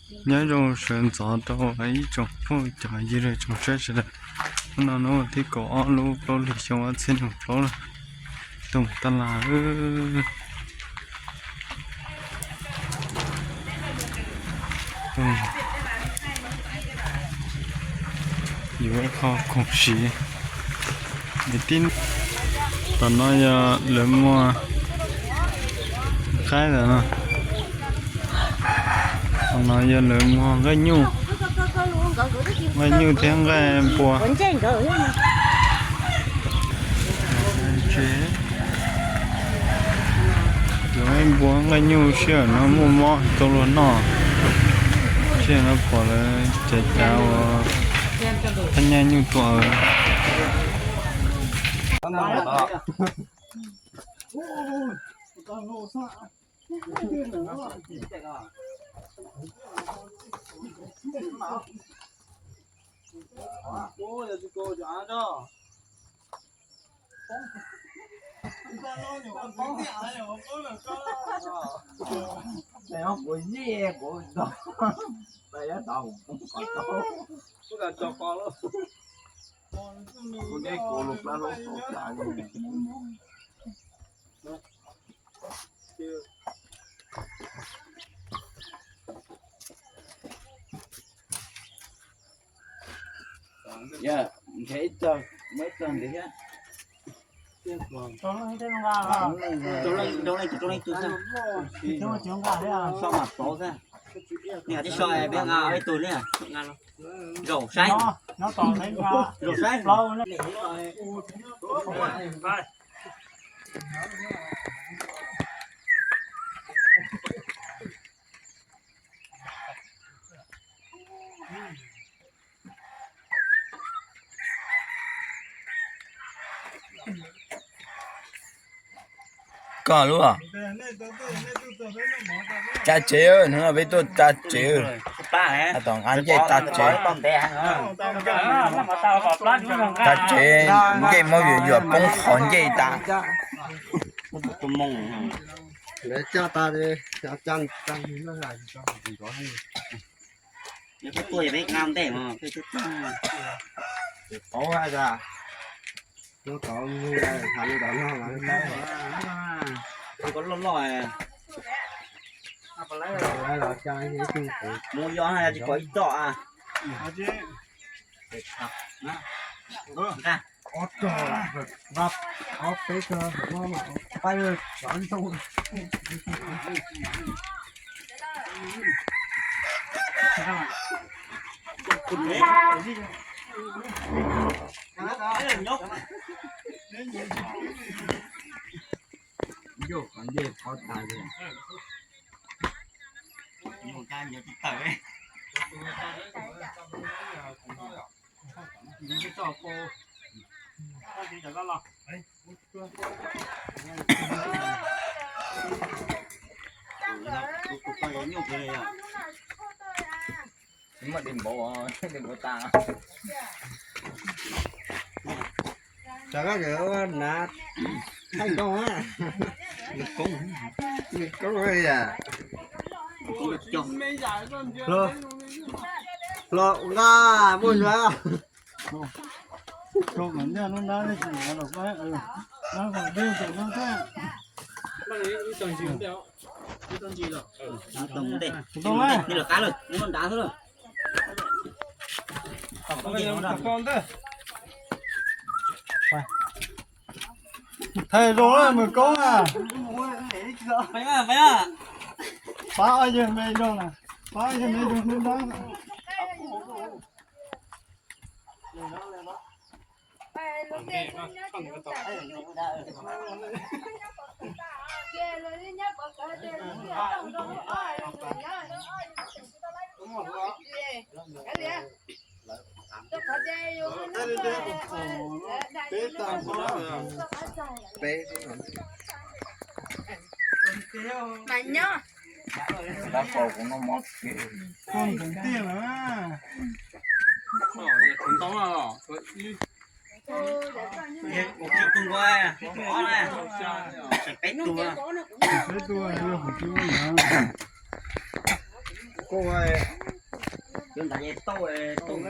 Nyob zoo sawv ntxov rau ib tsoom phooj cov ywg tsoom saib sawv daws. Hnub no hnub tim kaum ob lub plaub hlis xyoo ob txhiab nees nkaum plaub lawm. Tuaj mus taj laj. Yuav ib qho khoom siv. Tom no yog lawv muag qaib ntawm no. Tom no yog lawv muag nqaij nyuj, nqaij nyuj thiab nqaij npua. Nqaij npua nqaij nyuj sij hawm no muaj mob tau luag noj. Sij hawm no pom lawv cav cav ua thaj nyaj nyuj tuaj. Yog nrhiav ib txog, muaj ib txog nrhiav thiab. Rau leej, rau leej twg, rau leej twg xwb. So mas plaub xwb. Niam tib so peb nqa ib tug li. Zaum saib. Zaum saib. Koj lub, tsa tsev, hnub no peb tuaj tsa tsev. Tom nqa ncej tsa tsev. Tsa tsev, ncej muab yuam yuam poob qhov ncej tas. Peb tuaj peb nqa ntej mas peb tuaj. Tau, tau, koj loj loj. Mus yos tsis pom ib txoj a. Cov koj cov ua nav thaij nkauj, nws koob yam, hlo nqa muaj nua. Thais zoo lawm, mus koob na. Pab yawg me zoo na, pab yawg me zoo hnub no. Mas nyob. Koj ntxeev tiag lawm. Peb tug, peb tug yog hum tib na. Koj, yuav nram es tauj, tauj.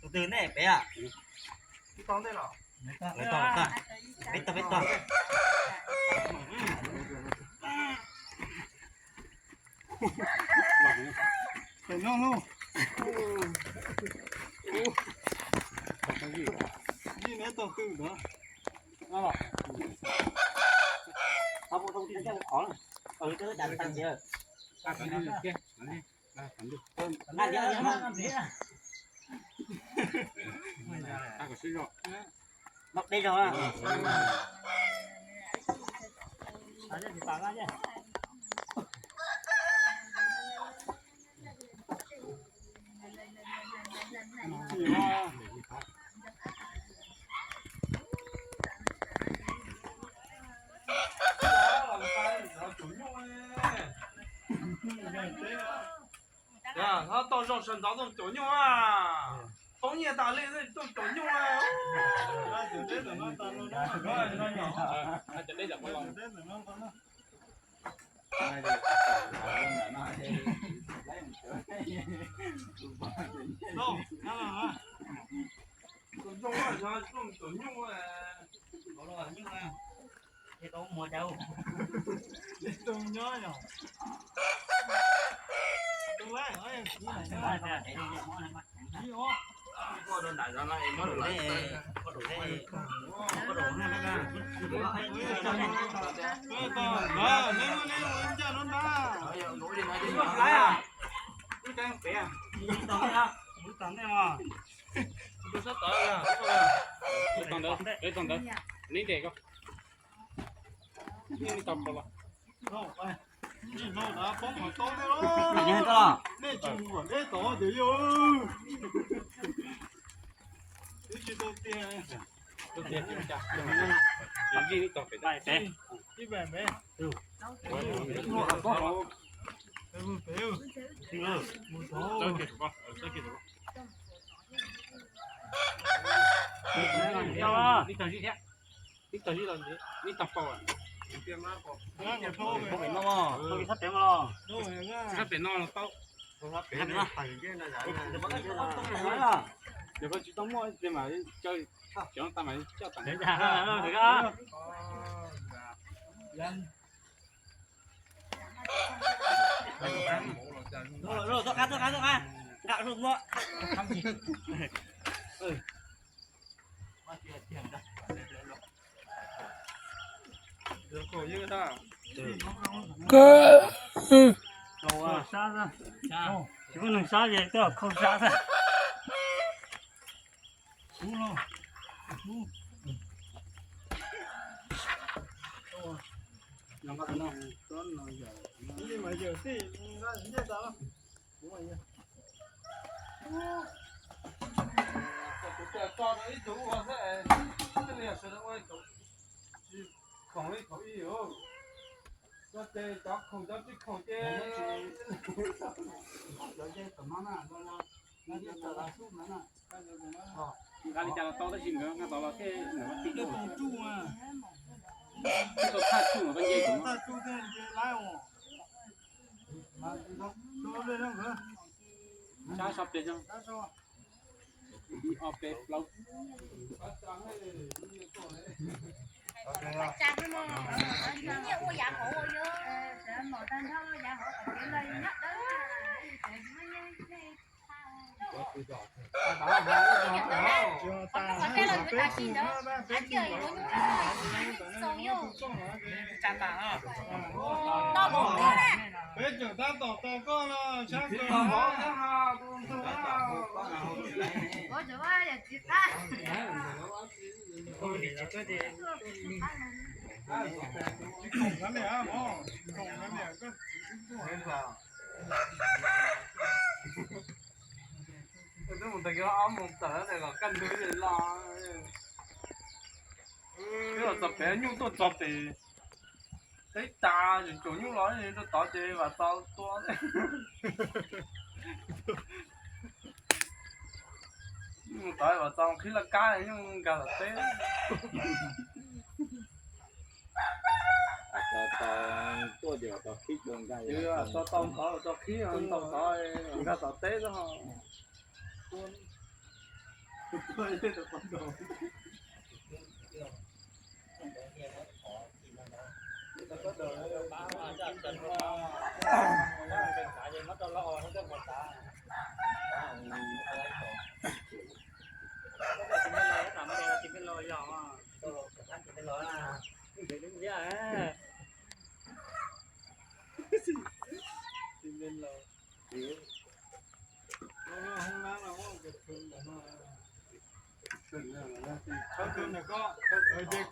Tus twg nej pem? Peb tog, peb tog. Pem no lauj. Yij neb tog twg ntawd. Dej zog. Toj zaug sawv ntxov zoo caum nyuj a. Poob nyiaj tas li zoo caum nyuj a. Zoo, zoo caum nyuj a. Tog ntawd, tog ntawd, neb ntes ko. Nej tau pom los? Nej tsis mus kom deb tod ces yog. Twb tsis tau tiag. Ib pem pem. Mus tod. Ib tog zib thiab. Ib tog zib los, ib tog pau. Sab pem no los, sab pem no los tau. Yog koj tsis tau muaj ces mas coj, cov no tas mas coj tas. Tuaj qab, tuaj qab, tuaj qab. Nqa lub muab. Kawg. Tsis muaj neeg sab ces twb khau sab xwb. Khoom li thaum ub, cov ces cov khoom cov tsis khoom ces, cov ces tom no na, no no, no ces tom no xub no na. Nqa li cas los tau tab sis nkawd nqa tau los thiaj nkawd tij tau tsuj, tau thaj tsuj los tau nce tsuj thiaj nce laib os. Sab so pes, ib ob peb plaub. Peb tseem tab tom tos koj no, sab kawg. Tsis khoom kab niam mog, tsis khoom kab niam koj. Twb mus tag kis ob moos tawm kom kaj ntug los. Twb los txog pem nyuj tuaj txog pem teb tas, tsuas nyuj los rau tod ces Vam Txos tua. Nyuj tod Vam Txos qhib laj kab, nyuj nkag tom teb. Tau tau qhib, tau tod nkag tom teb xwb.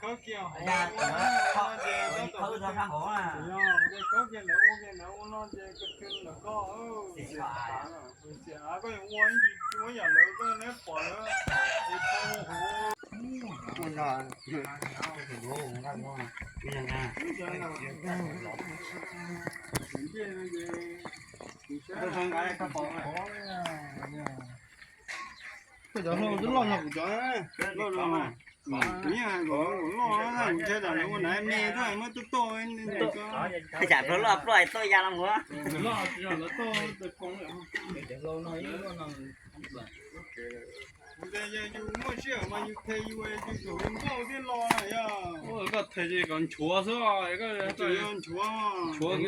Khawb kiag ntawm ko, ces khawb kiag ntawm ub no ces tab tom, ces khawb kiag ntawm ub kiag ntawm ub no ces khawb kiag ntawm ko. Xiam av koj yuav ua ib ntsis ua yam lawv koj neb pom lawm. Koj cov hlau twb loj no kuv cov loj no. Kuv yeej hais kom loj, kuv ntshai tsam lawv ua nav me tuaj muab tuaj tuaj. Tsam plaub loj pluaj tuaj ya los mus. Yog yus muaj sij hawm mas yus them yus, yus thaum yus nkauj thiaj los na yog. Koj them ces kom nchuav xwb, koj nchuav, nchuav.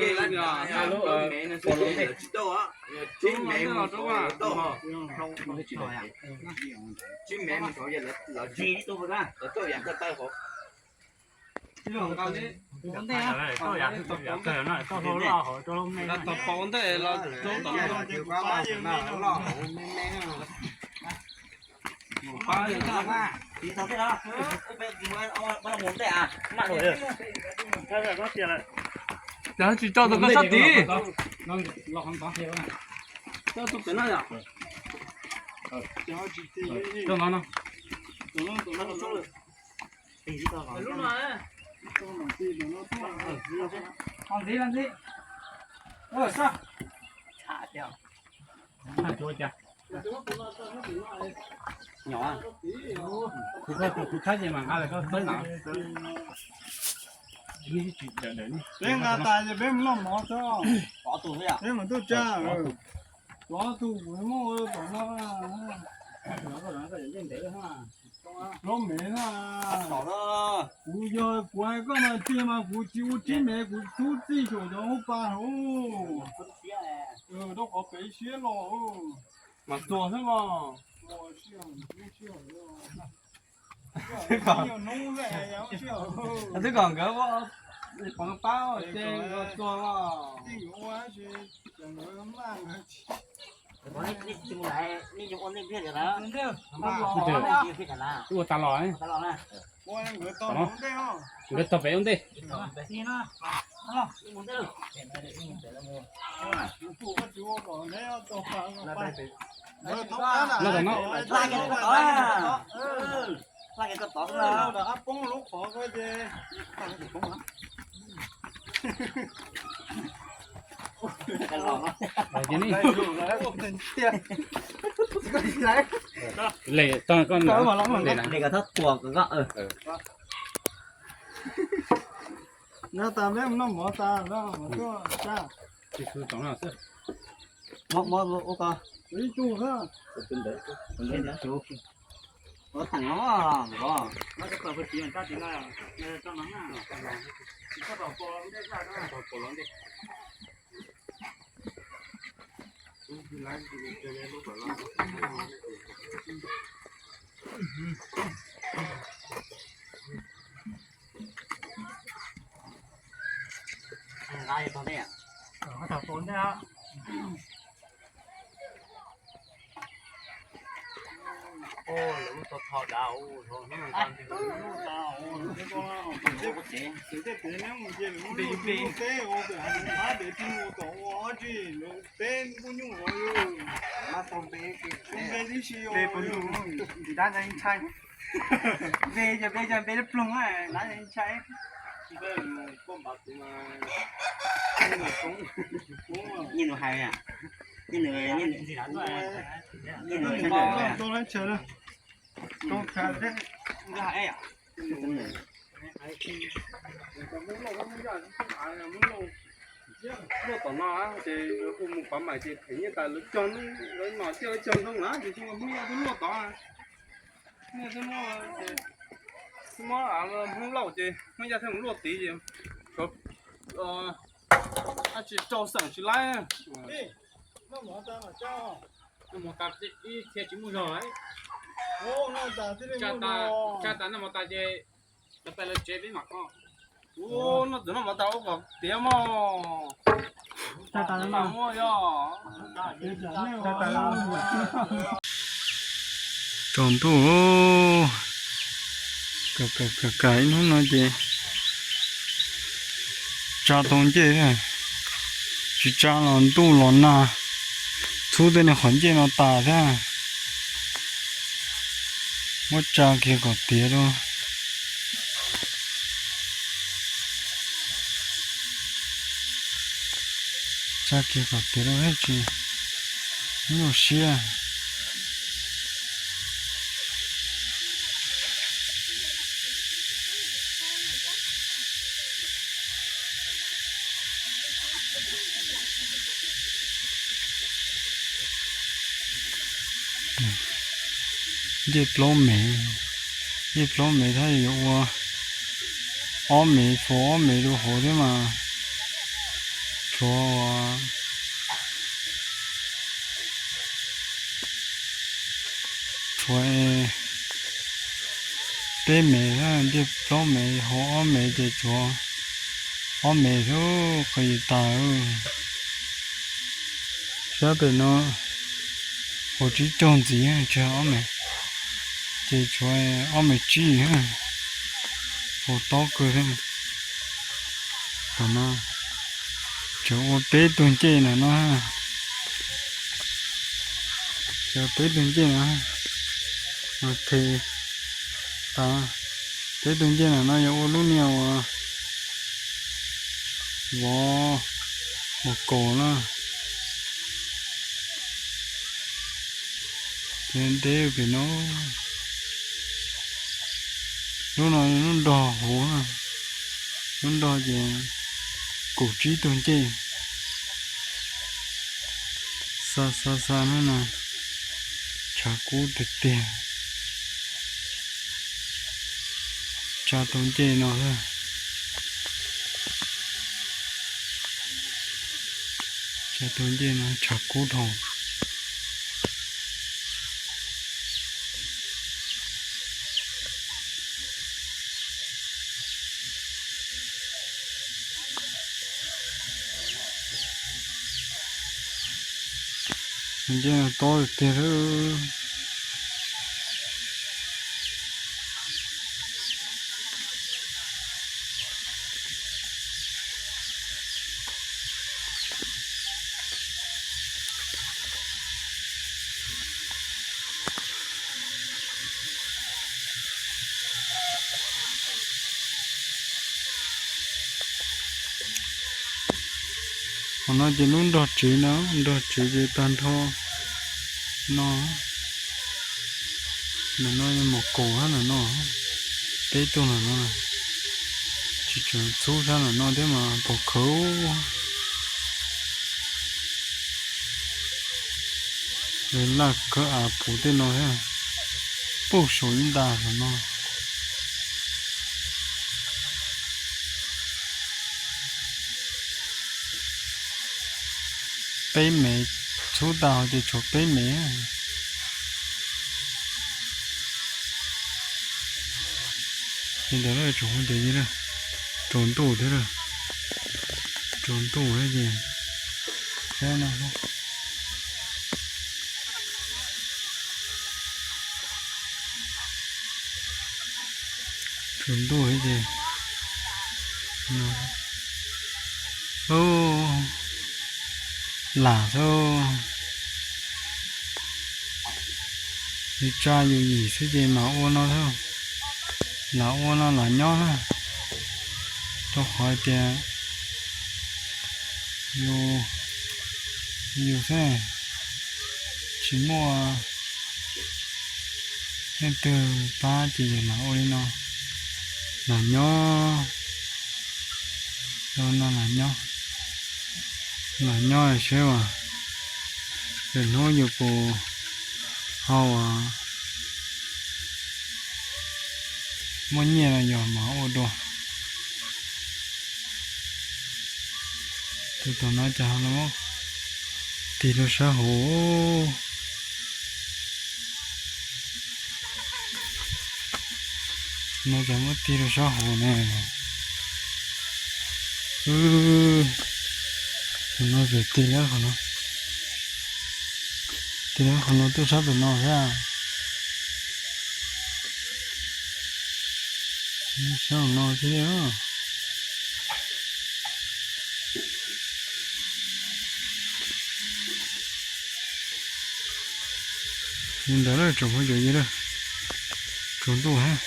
Tau pau ntej los rau tom no. Ces tsis tso tus koj sab tid. Tso tus pem no yom. Tso no no. Nyom, kuv koj tus kuv thab ces mas nqa lawm koj txawb no. Peb nqa tas ces peb mus noj mov tso. Peb mus tuaj tsa. Tsov tus kuv muab ua tom no. Hlob mev na. Kuv yog kuv hais koj mas tiag mas kuv tsis ua tib mev, kuv tub txij saum cov hauv pas hauv. Rau qhov pem siab los mas txuas xwb mas. Twb kom nkawd ua pov pab ces nkawd txuas los. Ua tas los, nkawd tog pem ua ntej. No tom no. Lem tau koj, lem na. Nqa tas peb mus noj mov tas, ib tug xwb. Npe puas nug? Ntxim dab ntxaig ntshai. Npe yog npe yog npe lub ploog na, dab ntxaig ntshai. Nyiaj nus hais, nyiaj nus, nyiaj nus, nyiaj nus. Luaj tom no ces ua mus pab mam ces them nyiaj tas lawv cog ntoo, lawv nom thiaj lawv cog ntoo na ces tsis muaj Hmoob Yaj twb luaj tod. Muaj twb muaj ces muab Hmoob Lauj ces Hmoob Yaj thiaj mus luaj tid ces tshuav dab tsi rau xeem tsis laib. Ib thiaj tsis muaj zog, tsa tas noj mov tas ces lawv pais lawv tsev peb mam koj. Ua noj txwm noj mov tas ua kom tiav mog. Tsa tas muaj yog. Tsaus ntuj, kawm kawm kawm ib hnub no ces tsa tau ncej, tsis tsa los ntuj los nag, txhub tej niag qhov ncej no tas thiab. Muab tsa kiag kom tiav rau. Tsa kiag kom tiav rau thiab tsis nyuaj siab. Ncej plaub mev, ncej plaub mev thiab yuav ua ob mev, tshuav ob mev rau hauv thiab mas tshuav, tshuav peb mev, ncej plaub mev hauv ob mev ces tshuav ob mev xwb, qis tas. Sab pem no hauv tsib caug ntxiv tsis hais ob mev, ces tshuav ob mev tsib, haum tob kawg thiab. Tam no tseem ua peb tug ncej ntawm no, tseem peb tug ncej no, mas them tas peb tug ncej ntawm no yog ua lub niag uas vov mos kaum na. Ces ntev pem no, lub no lub nrog hauv na, lub nrog ces kaum tsib tug ncej. Xa xa xa hnub no tshav kub tiag tiag. Tsa tau ncej no, tsa tau ncej no tshav kub dhau. Ncej no tob tiag tiag. Qhov no ces lub nrog tsev no, nrog tsev ces tag nrho no. Ntawm no mos kaum hab ntawm no, peb tug ntawm no, tsis tseem txhub sab ntawm no thiab mas pom khawv. Laj kawg av puv tej no thiab, puag saum ib nta ntawm no. Peb mev Txhub tas ces tshuav peb me. Li ntawd tsoom phooj ywg, tsaus ntuj thiab, tsaus ntuj thiab ces saib no. Tsaus ntuj thiab ces, lam xwb. Yus tsa yus yim xwb ces mam ua no thiab. Lam ua no lam nyob na, rau qhov tias yus, yus xwb, tsis muaj leej twg pab ces yus lam ua li no, lam nyob, ua no lam nyob, lam nyob seb as, lwm hnub yus puas ho muaj nyiaj los yog mam ua dua. Tus tom no ces ho muab tig rau sab hauv. No ces muab tig rau sab hauv ne. Tus no ces tig lawm qhov no, tig lawm qhov no tuaj sab tus no thiab. Sab no thiab. Li ntawd tsoom phooj ywg, tsaus ntuj thiab.